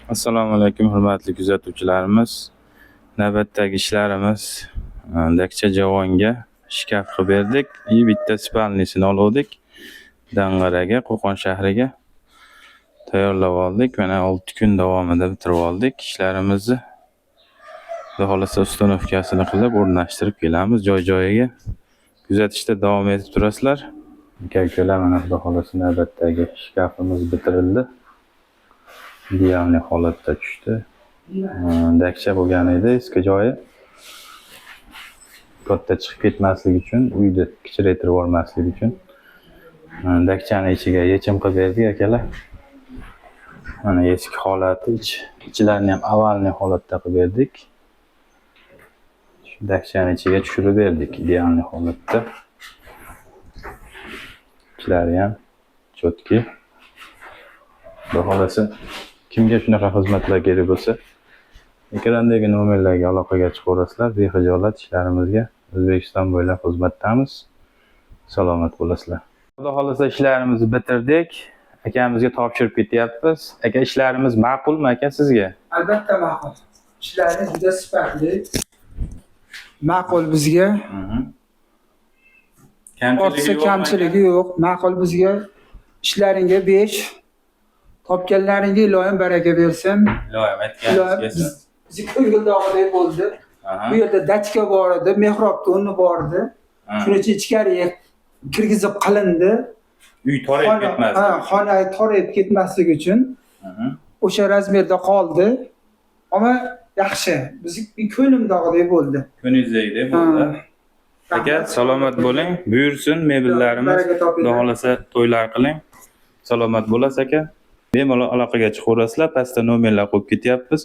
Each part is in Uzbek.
Assalomu alaykum, hurmatli kuzatuvchilarimiz. Navbatdagi ishlarimiz Dakcha Javonga shkaf qilib berdik. И bitta спальный sini oluvdik. Dang'araga, Qo'qon shahriga tayyorlab oldik. Mana 6 kun davomida bitirib oldik ishlarimizni. Xudo xohlasa, установка sini qilib, o'rnashtirib kelamiz joy-joyiga. Kuzatishda davom etib turasizlar. Aka, ukalar, mana xudo xohlasa, navbatdagi shkafimiz bitirildi. Идеальный holatda tushdi. Dakcha bo'lgan edi eski joyi. Katta chiqib ketmasligi uchun, uyni kichraytirib yubormaslik uchun dakchani ichiga yechim qilib berdik, akalar. Mana eski holati, ichlarini ham овальный holatda qilib berdik. Shu dakchani ichiga tushirib berdik идеальный holatda. Ichlari ham чёткий. Xudo xohlasa, kimga shunaqa xizmatlar kerak bo'lsa, ekrandagi nomerlarga aloqaga chiqaverasizlar. Bexijolat ishlarimizga O'zbekiston bo'ylab xizmatdamiz. Salomat bo'lasizlar. Xudo xohlasa, ishlarimizni bitirdik. Akamizga topshirib ketyapmiz. Aka, ishlarimiz ma'qulmi, aka, sizga? Albatta ma'qul. Ishlari juda sifatli. Ma'qul bizga. Ortiqcha kamchiligi yo'q. Ma'qul bizga. Ishlaringga 5. Topganlaringga iloyim baraka bersin. Iloyim Iloyim aytganingiz kelsin. Bizni ko'ngildag'idek bo'ldi. Bu yerda dachka bor edi, mehrobda o'rni bor edi. Shuning uchun ichkariga kirgizib qilindi. Uy torayib ketmasin. Ha, xona torayib ketmasligi uchun o'sha размер da qoldi. Ammo yaxshi. Bizni ko'nglimdag'idek bo'ldi. Ko'nglingizdagidek bo'ldi. Ha. Aka, salomat bo'ling. Buyursin mebellarimiz. Baraka topinglar. Xudo xohlasa, to'ylar qiling. Salomat bo'lasiz, aka. Bemalol aloqaga chiqaverasizlar. Pastda nomerlar qo'yib ketyapmiz.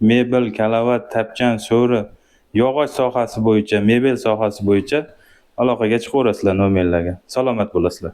Mebel, karavot, tapchan, so'ri, yog'och sohasi bo'yicha, mebel sohasi bo'yicha aloqaga chiqaverasizlar nomerlarga. Salomat bo'lasizlar.